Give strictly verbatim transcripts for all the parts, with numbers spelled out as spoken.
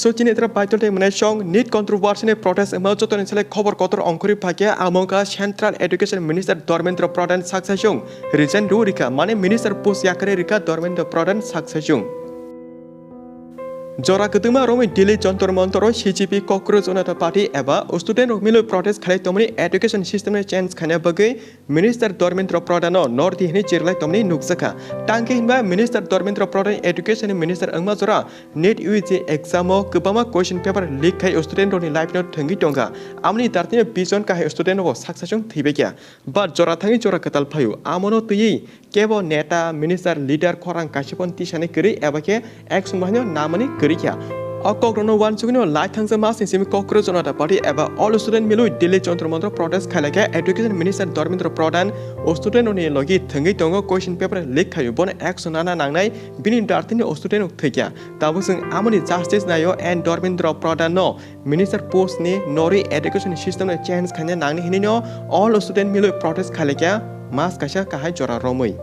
So chini tra paitol tei mwnai song NEET controversy ni protest wngma jotoni selai khobor kotor ongkhorwi phaikhe amo wngkha Central Education Minister Dharmendra Pradhan sak saichung resign rw rikha, mane minister post yakarwi rikha Dharmendra Pradhan sak saichung. Jora kwtwma romwi Delhi Jantar Mantar o C J P Cockroach Janata Party eba student rok milwi protest khalai tongmani education system no change khaina bagwi Minister Dharmendra Pradhan no nordi hwnwi chirlai tongmani nukjakha. Tangkhe hinba Minister Dharmendra Pradhan education ni minister wngma jora NEET U G exam o kwbangma question paper leak khai student rokni life no thwngwi tongkha. Amoni dartino bijon kahai student rok sak saichung thwibaikha. But jora thangwi jora kwtal phaio. Amono twiwi kebo neta, minister, leader khorang kaisa phano tisani kwrwi eba khe action bahaino namani kwrwi kha. O kokrokno uansugwino lai thangsa masni simi Cockroach Janata Party eba All Student Milwi Delhi Jantar Mantar o protest khailai kha Education Minister Dharmendra Pradhan o student rokni logi thwngwi tongo, question paper leak khaio, bono action nana nangnai, bini dartini o student rok thwikha. Tabuk chwng amoni justice naio and Dharmendra Pradhan no Minister post ni norwi education system no change khaina nangni hinwi no all student milwi protest khailai kha mas kaisa kahai jora romwi.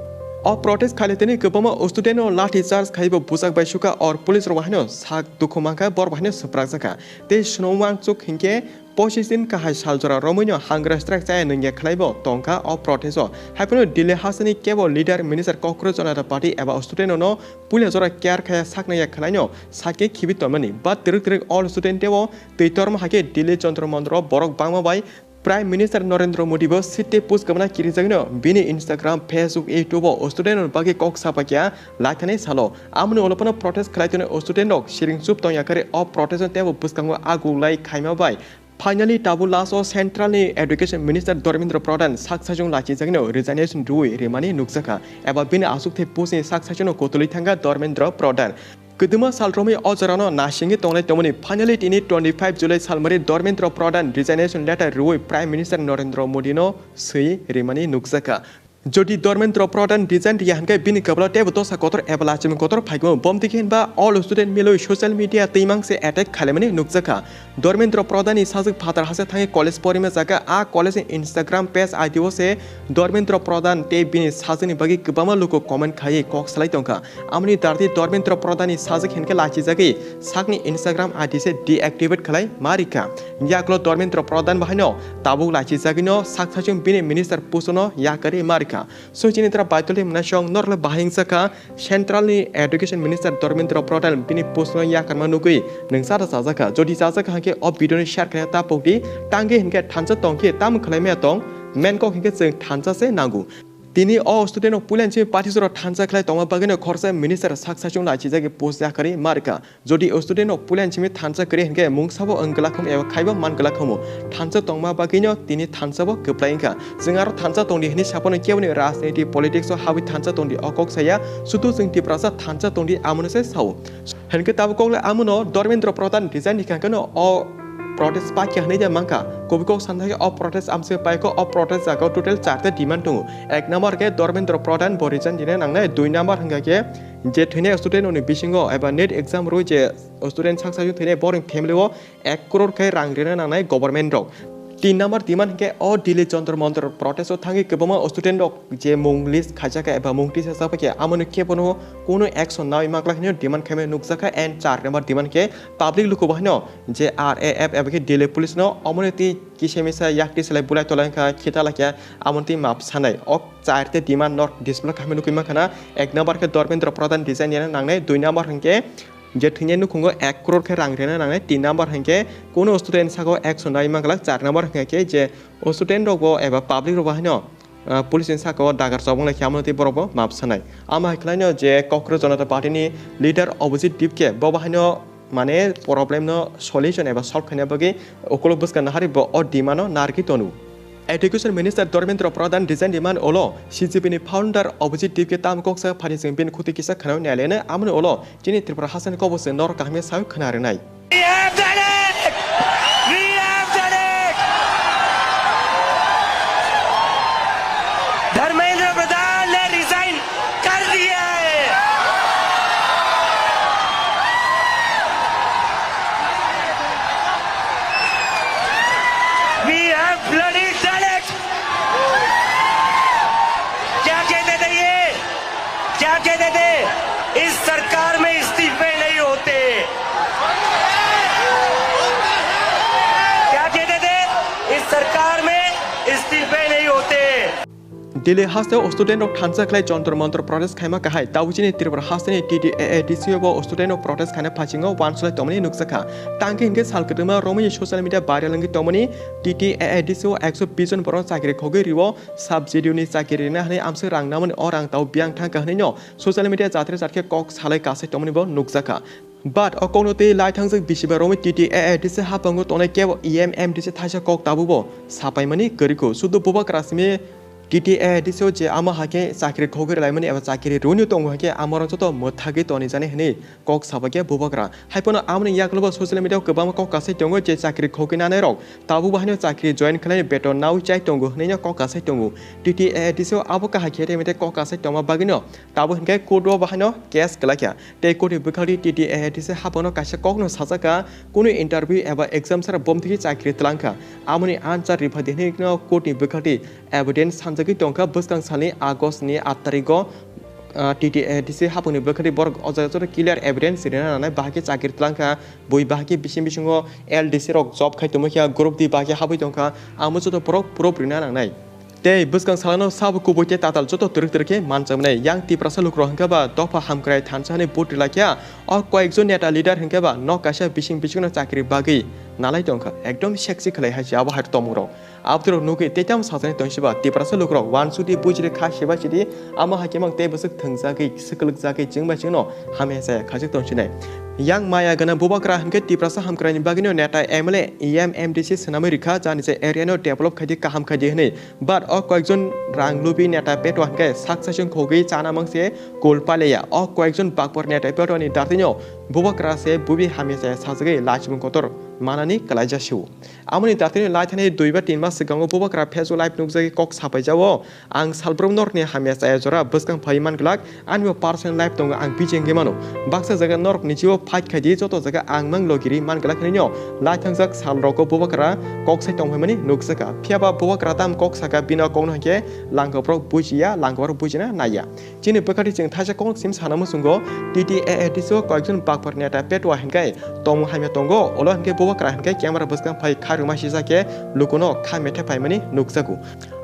O protest khailai tini kwbangma student no lathi charge khaibo bujak bai sukha or police rok haino sak dukhu mankha bor bai haino swprakjakha. Tei swnamwng chuk hinkhe pochis din kahai sal jora romwi no hunger strike chaya nungya khlaibo tongkha o protest o. Haiphano Delhi hasteni kebo leader minister Cockroach Janata Party eba student no puila jora care khaya saknaya khlaino sakhe khibi tonmani. But twrwk twrwk all student tebo twi torma haikhe Delhi Jantar Mantar o borok bangma bai Prime Minister Narendra Modi bo sitte post kwbana kirijagwino bini Instagram, Facebook, YouTube o student rokni bagwi kok sapaikha laithani salo. Amoni ulo phano protest khlai tongnai student rok siring chup tongya kari o protest no tebo bwskango aguglai khaima bai. Finally, tabuk last o Central ni Education Minister Dharmendra Pradhan sak saichung lachijagwino resignation rwui rimani nukjakha, eba bini aswk thai post ni sak saichung no kotolwi thangkha Dharmendra Pradhan. Kwdwma sal romwi o jorano nasingwi tonglai tongmani. Finally, tini twenty five July salmari Dharmendra Pradhan resignation letter rwui Prime Minister Narendra Modi no swi rimani nukjakha. Jodi Dharmendra Pradhan resign riya hinkhe bini kabla tebo dosa kotor eba lachimung kotor phaikmo. Bomtwi khe hinba all student milwi social media twimang se attack khalaimani nukjakha. Dharmendra Pradhan ni sajwk phatar hase thangwi college porima jaga, a college ni Instagram page I D o se Dharmendra Pradhan tei bini sajwkni bagwi kwbangma luku comment khaiwi kok salai tongkha. Amoni dardi Dharmendra Pradhan ni sajwk hinkhe lachijagwi sakni Instagram I D se deactivate khlai ma rikha. Yaklo Dharmendra Pradhan bahaino tabuk lachijagwino sak saichung bini minister post no yakarwi ma rikha. So chini tra baitolni mwnasong norle bahai wngjakha Central ni Education Minister Dharmendra Pradhan bini post no yakarma nugwi nwng chata chajakha. Jodi chajakha hinkhe o video ni share khlai ta pokdi, tangwi hinkhe thansa tongkhe tamo khlai maya tong, main kok hinkhe chwng thansa se nango. Tini o student rok puila ni simi party jora thansa khlai tongma bagwino khoroksa minister sak saichung lachijagwi post yakarwi ma rikha. Jodi o student rok puila ni simi thansa kwrwi hinkhe mungsabo wng glak khamu eba khaibo man glak khamu. Thansa tongma bagwino tini thansa bo kwplai wngkha. Chwng aro thansa tongdi hinwi saphano keboni rajniti politics o habwi thansa tongdi o kok saya, sudu chwng Tiprasa thansa tongdi amono se sao. Hinkhe tabuk kokle amono Dharmendra Pradhan resign rikha hinkhe no o protest pakya hinwi de mankha. Kubui kok santhai o protest amse paikho, o protest jagao total charta demand tongo. Ek number khe Dharmendra Pradhan bo resign rina nangnai, dui number hinkha khe je thwinai student rokni bisingo eba NEET exam rwi je student sak saichung thwinai borokni family o ek crore khe rang rina nangnai government rok. Tin number demand hinkhe o Delhi Jantar Mantar protest o thangwi kwbangma student rok je mung list khaijak kha eba mung tisa chapakya amoni khe bono kunu action nawi maglak hinwi demand khaimani nukjakha. And char number demand khe public luku bahaino je R A F eba khe Delhi police no omoni twi kisa misa yakti selai bulai tolai wngkha khita lakya amoni twi map sanai. O char te demand no display khaimani nukwi mankha na. Ek number khe Dharmendra Pradhan resign rina nangnai, dui number hinkhe je thwinai nukhungo ek crore khe rang rina nangnai, tin number hinkhe kunu student saka o action nawi maglak, char number hinkhe je o student rok bo eba public rok bo haino, ah, police ni saka o dagar chobong lai khe amo twi borok bo map sanai. Amo hai khlaino je Cockroach Janata Party ni leader Abhijit Dipke bo bo haino mane problem no solution eba solve khaina bagwi ukuluk bwskang nahari bo o demand no narwgwi tonu. Education Minister Dharmendra Pradhan resign demand ulo C J P ni founder Abhijit Dipke tamo kok sa phani chwng bini khuti kisa khwnao naileno amoni ulo chini Tripura hasteni kobose norok kaham khe sawi khwna rwnai. We have done it! We have done it! Dharmendra प्रधान ने रिजाइन कर दिया है। We have bloody done it! क्या कहते थे ये? क्या कहते थे? इस सरकार में इस्तीफे नहीं होते। Delhi hasteo student rok thansa khlai Jantar Mantar protest khaima kahai. Tabuk chini Tripura hasteni T T A A D C o bo student rok protest khaina phasingo uansukhlai tongmani nukjakha. Tangkhe hinkhe sal kwtwma romwi social media viral wngwi tongmani T T A A D C o ekso bis jon borok chakri khogwi rio, sub J D U ni chakri rina hwnwi amswk rang namani o rang tao biyang thangkha hwnwino social media jatre jatkhe kok salai kasai tongmani bo nukjakha. But o kokno tei lai thangjak bisiba romwi T T A A D C haphango tongnai kebo E M M D C thaisa kok tabukbo sapaimani kwrwikho. Sudu bubagra simi T T A A D C o je ama hakhe chakri khogwi rwlaimani eba chakri rwino tongo hakhe amorok joto mwthagwi tonijani hwnwi kok sapakhe bubagra. Haiphano amoni yagulobo social media o kwbangma kok kasai tongo je chakri khogwi nanairok tabukbo haino chakri join khlaini beton nawi chai tongo hwnwino kok kasai tongo. T T A A D C o abo kahai khe tei kok kasai tongma bagwino tabuk hinkhe court o bo haino case kwlaikha. Tei court ni bwkhakni T T A A D C haphango kaisa kokno sajakha, kunu interview eba exam sara bomthikwi chakri twlangkha. Amoni answer riphaidi hwnwi no court ni bwkhakni evidence sanjagwi tongkha bwskang salni August ni aat tarigo, ah, T T A A D C haphangni bwkhakni borok o jaga joto clear evidence rina nanai bahai khe chakri twlangkha, bui bahai khe bising bisingo L D C rok job khai tongmani khe group D bahai khe habwi tongkha, amo joto borok proof rina nangnai. Tei bwskang salano sabo kubui tei tatal joto twrwk twrwk khe manjaknai. Yang Tiprasa lukurok hwnkhe ba dopha hamkrai thansa hwnwi vote rwlakya. O koyekjon neta leader hwnkhe ba nok kaisa bising bisingno chakri bagwi nalai tongkha. Ekdom sexy khlai hai se abo hai tomungrok. Abodorok nugwi tei tamo sajani tongsiba Tiprasa lukurok wansudi bujiri kha siba sidi amo hai khe mang tei bwswk thwngjagwi swkwlwkjagwi chwngbai chwngno hamya chaya khajak tongsinai. Yang maya gana bubagra hwnkhe Tiprasa hamkraini bagwino neta M L A, E M, M D C swnamwi rwkha, jani se area no develop khaidi kaham khaidi hwnwi. But o koyekjon rang lubi neta petwa hwnkhe sak saichung khogwi chana mangse kul paleya. O koyekjon bakpor neta petwa ni dartino bubagra se bubi hamya chaya sajagwi lachimung kotor manani kwlaija sio. Amoni dartino lai thani dui ba tin mas swkango bubagra Facebook live nukjagwi kok sapaijao. Ang salbrum norokni hamya chaya jora bwskang phai man glak, ani bo personal life tongo, ang busy wngwi mano. Baksa jaga norokni jibo fight khaidi, joto jaga ang mang logiri man glak hwnwi no lai thangjak sal rogo bubagra kok sai tong phaimani nukjakha. Phiya ba bubagra tam kok saka bino kokno hinkhe langkha borok bujiya, langkha borok bujina naiya. Chini bwkhati chwng thaisa kokno sim sana muchungo T T A A D C o koyekjon bakpar neta petwa hinkhe tongmung hamya tongo, ulo hinkhe bubagra hinkhe camera bwskang phai kha rwma sijak khe lukuno kha methe phaimani nukjago.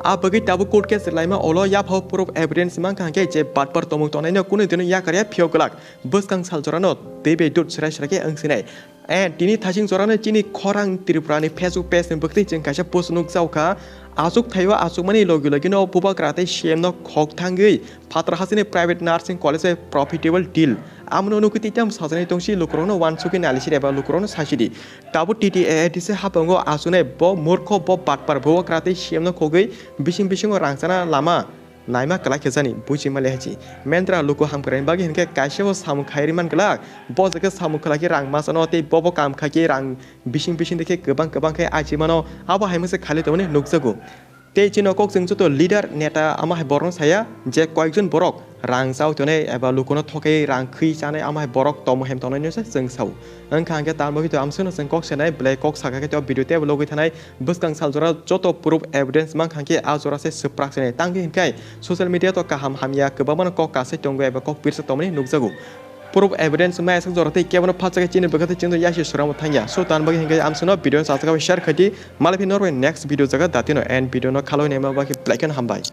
A bagwi tabuk court case laima ulo yaphao proof evidence mankha hwnkhe je batpar tongmung tongnaino kunui dino yakarya phiyok glak bwskang sal jorano tei bai dut srai srai khe wngsinai. And tini thasing jorano chini khorang Tripurani Facebook page ni bwkhti chwng kaisa post nukjaokha. Achuk thaio achukmani logi logino bubagra tei C M no khok thangwi Phatar hasteni private nursing college bai profitable deal. Amono nukwi tei tamo sajani tongsi lukurokno wansukwi nalisidi eba lukurokno saisidi. Tabuk T T A A D C haphango achunai bo murkho bo batpar bubagra tei C M no khogwi bising bisingo rang chana lama naima kwlai khe jani buji mali hai chi. Mendra luku hamkrai bagwi hinkhe kaisa bo samung khai ri man glak. Bo jaga samung khlai khe rang ma chano tei bobo kam khai khe rang bising bising de khe kwbang kwbang khe achi mano, abo hai mase khali tongmani nukjago. Tei chini kok chwng joto leader neta ama hai borokno saya je koyekjon borok rang chao tonai eba lukuno thokai rang khwi chanai ama hai borok tomo hem tongnai no se chwng sao. Wngkha hwnkhe talmo khe to amswkno chwng kok senai belai kok saka khe to video tebo logwi thanai bwskang sal jora joto proof evidence mankha hwnkhe a jora se swprak senai tangwi hwnkhe social media to kaham hamya kwbangma no kok kasai tongo eba kok pirsa tongmani nukjago. Proof evidence mai aswk jora tei kebono phatsa khe chini bwkha tei chini yasi suramo thangya. So tan bagwi hwnkhe amswkno video no chachak share khaidi. Malai phi norbai next video jaga datino and video no khaloi naima bagwi belai kheno hambai.